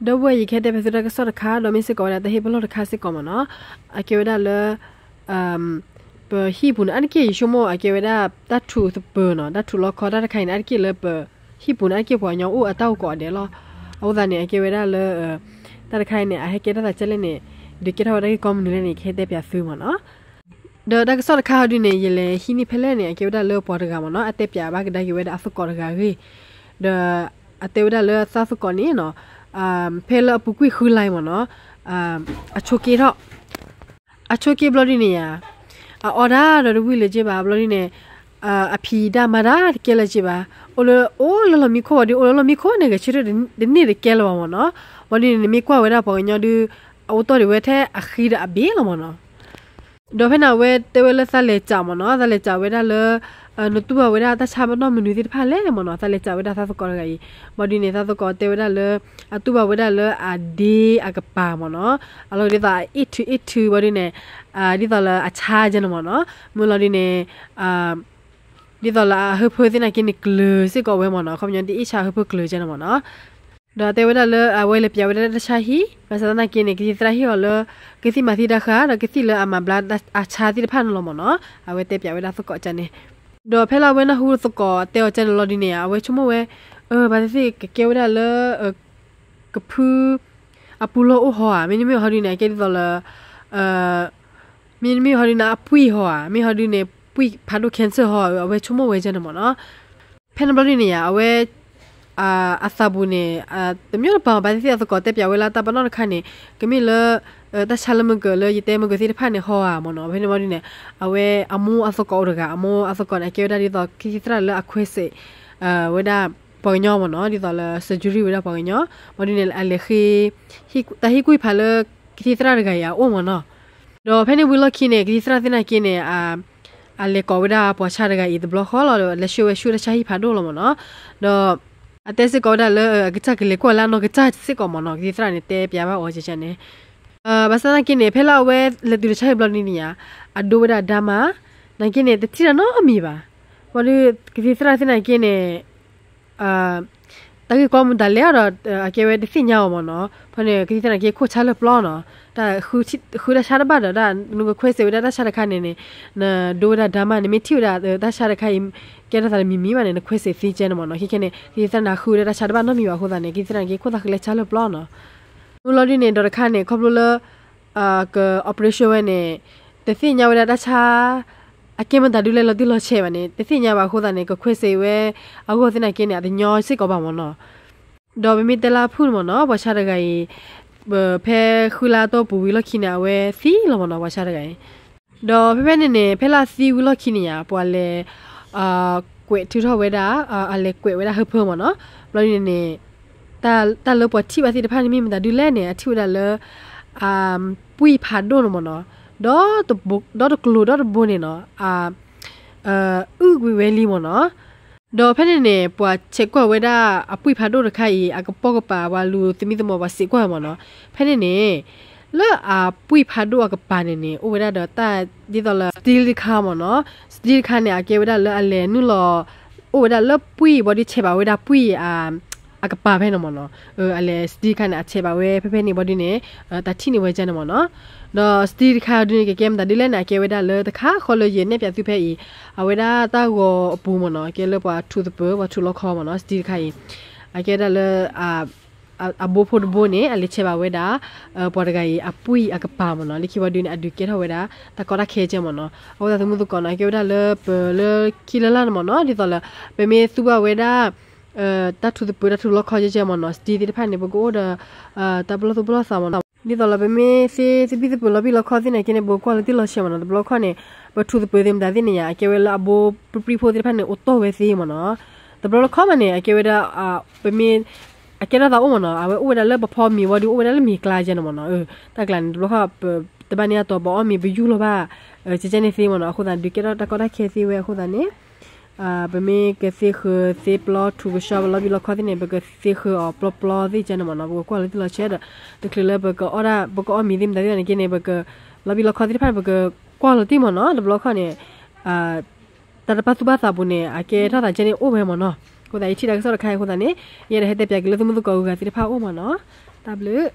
ဒီပုၢ်ဝဲၢ် ယကဟဲတဲဖျါသုတၢ်ကစီၣ်တခါ ဒီးမ့ၢ်စ့ၢ်ကီးဝဲဒၣ်တၢ်ဟ့ၣ်ပလီၢ်တခါစ့ၢ်ကီးမ့ၢ်နီၤ, အကဲဝဲဒၣ်လၢ ပဟံၣ်ပူၤန့ၣ် အါတက့ၢ်ယဆိကမိၣ် အကဲဝဲဒၣ်တၢ်ထူးသပၢၤနီၤ, တၢ်ထူးလီခီတၢ်တခါအံၤန့ၣ် အါတက့ၢ်လၢပဟံၣ်ပူၤန့ၣ် အါတက့ၢ်ပှၤကညီအိၣ်အတၢ်အိၣ်ကိးဂၤဒဲးလီၤ. အဃိသတးန့ၣ် အကဲဝဲဒၣ်လၢ တၢ်တခါအံၤန့ၣ် အဟဲကဲထီၣ်သးဒ်လဲၣ်န့ၣ် ဒုးကဲထီၣ်ဝဲဒၣ်ဂ့ၢ်ကီမနုၤလဲၣ်န့ၣ် ယကဟဲတဲဖျါသုမ့ၢ်နီၤ. ဒီးတၢ်ကစီၣ်တခါဟီဒုန့ၣ် ယလဲၤဟံးန့ၢ်ဖဲလဲၣ်န့ၣ် အကဲဝဲဒၣ်လၢပှၤတဂၤမ့ၢ်နီၤ, အတဲဖျါဘၣ်ကဒါက့ၤဝဲဒၣ်အသကိးတဂၤအဂ့ၢ်, ဒီးအတဲဝဲဒၣ်လၢသးသကိးန့ၣ်နီၤ, ဖဲလၢအပူၤကွံာ်ဃုလါမ့ၢ်နီၤ, အဆိက့ထီၣ် အဆိက့ဘျီဒုန့ၣ်ဧါ, အအီၣ်တၢ်ဒီးတဝံၣ်လၢၤက့ဘၣ်ဘျီဒုန့ၣ်, အဖံးတၢ်မၤတၢ်တကဲလၢၤက့ဘၣ်, အိၣ်လၢ အိၣ်လၢလီၢ်မံခိၣ်ဝံၤဒီး အိၣ်လၢလီၢ်မံခိၣ်န့ၣ် ဂဲၤဆၢထၢၣ်တန့ၢ်တကဲလၢၤဘၣ်မ့ၢ်နီၤ. ဘျီဒုန့ၣ် နမ့ၢ်ကွၢ်ဝဲဒၣ်ပှၤကညီဒု အအိၣ်တီၢ်ဒံးဝဲထဲအဃံဒီးအဘ့ၣ်လီၤမ့ၢ်နီၤ. ဒီးဖဲန့ၣ် အဝဲတဲဝဲလၢသးလဲၤစးမ့ၢ်နီၤ, သးလဲၤစးဝဲဒၣ်လၢ နတူၢ်ဘၣ်ဝဲဒၣ်တၢ်ဆါပနီၣ်မနုၤသ့ၣ်တဖၣ်လဲၣ်မ့ၢ်နီၤ, သးလဲၤစးဝဲဒၣ်သးသကိးတဂၤအံၤ. ဘျီဒုန့ၣ် သးသကိးတဲဝဲဒၣ်လၢ အတူၢ်ဘၣ်ဝဲဒၣ်လၢအဒ့အကပၤမ့ၢ်နီၤ, အလီၢ်ဒ်သိးအအ့ၣ်ထုအ့ၣ်ထုဘျီဒုန့ၣ်, ဒ်သိးလၢအဆါကဲန့ၣ်မ့ၢ်နီၤ, မ့ၢ်လီၤဒုန့ၣ် ဒ်သိးလၢအဟၢဖၢသ့ၣ်နာ်က့န့ၣ် ကျၢၤစ့ၢ်ကီးဝဲမ့ၢ်နီၤ, ခီပညီတအ့ၣ်ဆါဟၢဖၢကျၢၤကဲန့ၣ်မ့ၢ်နီၤ. ဒီးတဲဝဲဒၣ်လၢအဝဲလဲၤပျးဝဲဒၣ်တၢ်ဆါဟံၣ်, ဘၣ်ဆၣ်သနာ်က့န့ၣ် ကသံၣ်သရၣ်ဟ့ၣ်အီၤလၢ ကသံၣ်မၤသံတၢ်ဃာ် ဒီးကသံၣ်လၢအမၤဘျါအဆါသ့ၣ်တဖၣ်န့ၣ်လီၤမ့ၢ်နီၤ, အဝဲတဲပျးဝဲဒၣ်သကိးကန့ၣ်. ဒီးဖဲလၢအဝဲနၢ်ဟူသကိးတဲအီၤကန့ၣ်လီၤဒုန့ၣ် အဝဲဆိကမိၣ်ဝဲ, ဘၣ်သ့ၣ်သ့ၣ်ကကဲဝဲဒၣ်လၢ ကဖု အပူၤလီၢ်အိၣ်ဟီဧါ, မ့တမ့ၢ်ဟီဒုန့ၣ် အကဲဒ်သိးလၢ မ့တမ့ၢ်ဟီဒုန့ၣ် အပှံၢ်ဟီဧါ, မ့ၢ်ဟီဒုန့ၣ် ပှံၢ်ဖးဒိၣ် cancer ဟီဧါ, အဝဲဆိကမိၣ်ဝဲကန့ၣ်မ့ၢ်နီၤ. ဖဲန့ၣ်ဘျီဒုန့ၣ်ဧါ အဝဲ အသးပူၤန့ၣ် တမ့ၢ်တပၤ ဘၣ်သ့ၣ်သ့ၣ်အသကိးတဲပျးဝဲလၢတၢ်ပနီၣ်တခါန့ၣ် ကမ့ၢ်လၢ တၢ်ဆါလၢမုၢ်ကၢၤလၢယတဲမုၢ်ကၢၤသ့ၣ်တဖၣ်န့ၣ် ဟီဧါမ့ၢ်နီၤ. ဖဲန့ၣ်ဘျီဒုန့ၣ် အဝဲအမိၢ်အသကိးအိၣ်တဂၤ, အမိၢ်အသကိးန့ၣ် အကဲဝဲဒၣ်ဒ်သိး ကသံၣ်သရၣ်လၢအခွဲးစဲး ဝဲဒၣ် ပှၤကညီမ့ၢ်နီၤ, ဒ်သိးလၢ surgery ဝဲဒၣ်ပှၤကညီ, ဘျီဒုန့ၣ် အလဲၤဃ့ တၢ်ဟ့ၣ်ကူၣ်ဖးလၢ ကသံၣ်သရၣ်တဂၤအံၤအအိၣ်မ့ၢ်နီၤ. ဒီးဖဲန့ၣ်ဝံၤလီၢ်ခံန့ၣ် ကသံၣ်သရၣ်သ့ၣ်နာ်က့န့ၣ် အလဲၤကိးဝဲဒၣ်ပှၤဆါတဂၤအံၤတဘျီဃီလီၤ, ဒီးလဲၤဆှၢဝဲဆူတၢ်ဆါဟံၣ်ဖးဒိၣ်လီၤမ့ၢ်နီၤ. ဒီး အတဲစ့ၢ်ကီးဝဲဒၣ်လၢ အကစၢ်ကလဲၤကွၢ်လၢအနီၢ်ကစၢ်စ့ၢ်ကီးမ့ၢ်နီၤ, ကသံၣ်သရၣ်န့ၣ် တဲပျးဘၣ်အီၤကန့ၣ်. ဘၣ်ဆၣ်သနာ်က့န့ၣ် ဖဲလၢအဝဲလဲၤတုၤတၢ်ဆါဟံၣ်ဘျီဒုန့ၣ်ဧါ, အဒိဝဲဒၣ်ဒါမါ, နာ်က့န့ၣ် တထံၣ်တၢ်နီတမံၤဘၣ်. ဘျီဒု ကသံၣ်သရၣ်သ့ၣ်နာ်က့န့ၣ် တၢ်ဂ့ၢ်ကီမတၤလဲၣ်ဒီး အကဲဝဲတသ့ၣ်ညါအီၤမ့ၢ်နီၤ. ဖဲန့ၣ် ကသံၣ်သရၣ်နာ်က့ခိၣ်ဆါလၢပျီနီၤ, တၢ်ဃုတၢ်ဆါတဘၣ်ဒီး တၢ်နကခွဲးစဲးဝဲဒၣ်တၢ်ဆါတခါန့ၣ်န့ၣ် နဒိဝဲဒၣ်ဒါမါန့ၣ် မ့ၢ်ထံၣ်ဝဲဒၣ်တၢ်ဆါတခါအံၤ ကဲထီၣ်သးတမံၤမံၤဘၣ်န့ၣ် နခွဲးစဲးသ့ကဲန့ၣ်မ့ၢ်နီၤ. ခဲခဲန့ၣ် ကသံၣ်သရၣ်န့ၣ် ဃုဝဲဒၣ်တၢ်ဆါတဘၣ်နီတမံၤဘၣ်အဃိသတးန့ၣ် ကသံၣ်သရၣ်နာ်က့ခိၣ်သးဃုလၢဆါလၢပျီနီၤ. မုၢ်လီၤဒုန့ၣ် ဒီးတခါန့ၣ် ခီဖျိလၢ က operation ဝဲန့ၣ် တသ့ၣ်ညါဝဲဒၣ်တၢ်ဆါ အကဲမတၤဒုလဲၣ်လီၤတံၢ်လီၤဆဲးဘၣ်န့ၣ် တသ့ၣ်ညါဘၣ်အဃိသတးန့ၣ် ကခွဲးစဲးဝဲအဂီၢ်သ့ၣ်နာ်က့န့ၣ် အတညီစ့ၢ်ကီးဘၣ်မ့ၢ်နီၤ. ဒီးပမ့ၢ်တဲလၢအဖုၣ်န့ၣ်မ့ၢ်နီၤ ပှၤဆါတဂၤအံၤ ဖဲဃုလါအတီၢ်ပူၤဝံၤလီၢ်ခံန့ၣ် အဝဲသံလီၤမ့ၢ်နီၤ ပှၤဆါတဂၤအံၤ. ဒီးဖဲဖဲန့ၣ်န့ၣ် ဖဲလၢအသံဝံၤလီၢ်ခံန့ၣ်ယါ ပှၤလဲၤ ကွဲးထုးထီၣ်ဝဲဒၣ် အလဲၤကွဲးဝဲဒၣ်ဟၢဖၢမ့ၢ်နီၤ. ဘျီဒုန့ၣ်န့ၣ် တၢ်လၢပှၤထံၣ်ဘၣ်သ့ၣ်တဖၣ်န့ၣ်မ့ၢ်မတၤဒုလဲၣ်န့ၣ် အထံၣ်ဝဲဒၣ်လၢ အပှံၢ်ဖးဒိၣ်န့ၣ်မ့ၢ်နီၤ. ဒီးတကျိၤဒီးတဘိန့ၣ်နီၤ အုၣ်ကွံာ်ဝဲလံမ့ၢ်နီၤ. ဒီးဖဲန့ၣ်န့ၣ် ပှၤဆဲးကွၢ်ဝဲဒၣ်အပှံၢ်ဖးဒိၣ်တခါအံၤ အကပိာ်ကပၤ ပှၤလူၤသမံသမိးပှၤစံးကွၢ်မ့ၢ်နီၤ. ဖဲန့ၣ်န့ၣ် လၢအပှံၢ်ဖးဒိၣ်အကပၤန့ၣ်န့ၣ် အိၣ်ဝဲဒၣ်ဒီးတၢ်ဒ်သိးလၢ steel တခါမ့ၢ်နီၤ. steel တခါန့ၣ် အကဲဝဲဒၣ်လၢအလဲၤနုာ်လီၤ အိၣ်ဝဲဒၣ်လၢပှံၢ်ဘီဒုးဆဲးဘၣ်ဝဲဒၣ်ပှံၢ် အကပၤဖဲန့ၣ်မ့ၢ်နီၤ. အလဲၤ steel တခါန့ၣ် အဆဲးဘၣ်ဝဲဖဲဖဲန့ၣ်ဘီဒုန့ၣ် တၢ်ထံၣ်န့ၢ်ဝဲကဲန့ၣ်မ့ၢ်နီၤ. ဒီး steel တခါဒုန့ၣ် ကကဲမတၤဒုလဲၣ်န့ၣ် အကဲဝဲဒၣ်လၢတခါဃီလၢယနဲၣ်ပၠးသုဖဲအံၤ အဝဲဒၣ်တၢ်ဂီၤအပူၤမ့ၢ်နီၤ ကဲလၢပှၤထူးသပၢၤ ပှၤထူးလီခီမ့ၢ်နီၤ steel တခါအံၤ အကဲဝဲဒၣ်လၢ အဘိဖိတဘိန့ၣ် အလဲၤဆဲးဘၣ်ဝဲဒၣ် ပှၤတဂၤအံၤ အပှံၢ်အကပၤမ့ၢ်နီၤ. လၢခံဘီဒုန့ၣ် အဒုးကဲထီၣ်ဝဲဒၣ် တၢ်ကီတၢ်ခဲကဲမ့ၢ်နီၤ. အဃိသတးသမူသကိးနီၤ အကဲဝဲဒၣ်လၢပလၢခံလၢ်လၢ်န့ၣ်မ့ၢ်နီၤ ဒ်သိးလၢ ပမ့ၢ်သူဘၣ်ဝဲဒၣ် တၢ်ထူးသပၢၤ တၢ်ထူးလီခီကဲကဲမ့ၢ်နီၤ steel သ့ၣ်တဖၣ်န့ၣ် ပကအိၣ်ဒီး တၢ်ပလီၢ်သူၣ်ပလီၢ်သးမ့ၢ်နီၤ. ဒ်သိးလၢပမ့ၢ်သ့သဘံၣ်သဘုၣ်လီၤဘံၣ်လီခီသ့ၣ်န့ၣ်က့န့ၣ် ပကကွၢ်လၢတံၢ်လီၤဆဲးမ့ၢ်နီၤ. တဘျီခီန့ၣ် ပထူးသပၢၤသ့ၣ်မတၤသ့ၣ်န့ၣ်ယါ အကဲဝဲလၢအဘိပြံပြံဖိသ့ၣ်တဖၣ်န့ၣ် အိၣ်တီၢ်ဝဲသ့မ့ၢ်နီၤ. တဘျီလီခီမးန့ၣ် အကဲဝဲဒၣ် ပမ့ၢ် အကဲထီၣ်သးအိၣ်မ့ၢ်နီၤ အဝဲအိၣ်ဝဲဒၣ်လၢပဖီမ့ၤဝံၤဒီး အိၣ်ဝဲဒၣ်လၢမ့ၤကျါကဲန့ၣ်မ့ၢ်နီၤ. တၢ်ကျါန့ၣ် တဘျီခီ တဘၣ်န့ၢ်အတီၤ ပအီၣ်မ့ၤပယူၢ်လီၤဘၣ် ကဲကဲန့ၣ်သ့မ့ၢ်နီၤ. အဃိသတးဒုးကဲထီၣ်တၢ်ကီတၢ်ခဲသ့ဝဲအဃိသတးန့ၣ် ပမ့ၢ်ကသ့ဃၢၤသ့ပျီထူးကဆှီ ပလီၤဘံၣ်လီခီသ့ၣ်န့ၣ် ပကသ့ဃၢၤအီၤပျီပျီသ့ကဲန့ၣ်မ့ၢ်နီၤ. ပကကွၢ်လၢတံၢ်လီၤဆဲးဒီး တချုးလၢပကအီၣ်ဒၣ် ပကအီၣ်မ့ၤသ့ၣ်မတၤသ့ၣ်န့ၣ်က့န့ၣ် ပကလီၤဘံၣ်လီခီသ့ၣ်တဖၣ်န့ၣ် ပကကွၢ်လီၤတံၢ်မ့ၢ်နီၤ. တဘျီခီန့ၣ် တၢ်တပာ်သူၣ်ပာ်သးပူၤန့ၣ် အကဲထီၣ်သးကဲန့ၣ်အိၣ်ဝဲမ့ၢ်နီၤ. အဃိသတး ယထံၣ်တၢ်ကစီၣ်တခါအံၤအဃိသတးန့ၣ် ယအဲၣ်ဒိးဟဲတဲပၠးက့ၤလၢသုမုၢ်သကိးဂုၤဂၤသ့ၣ်တဖၣ်အအိၣ်မ့ၢ်နီၤ. တၢ်ဘျုး